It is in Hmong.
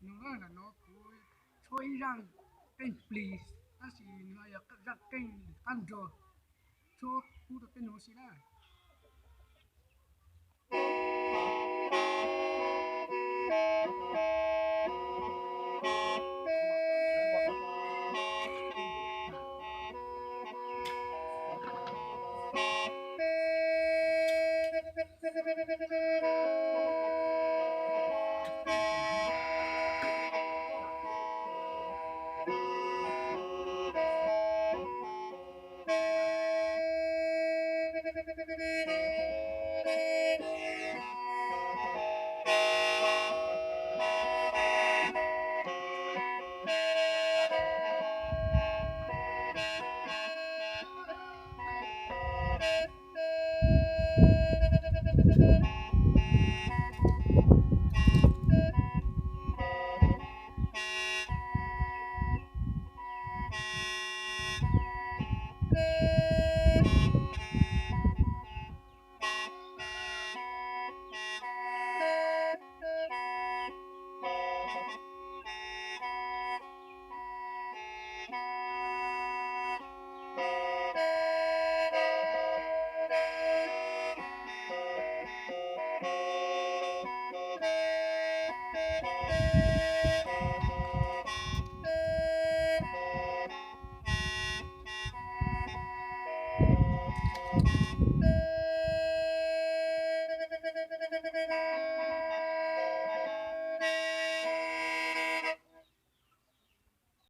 Nws ntawm no kuv tshuab ib zaj qeej plig, tab sis nws yog zaj qeej qab nrog, tshuab pub rau peb nug si na.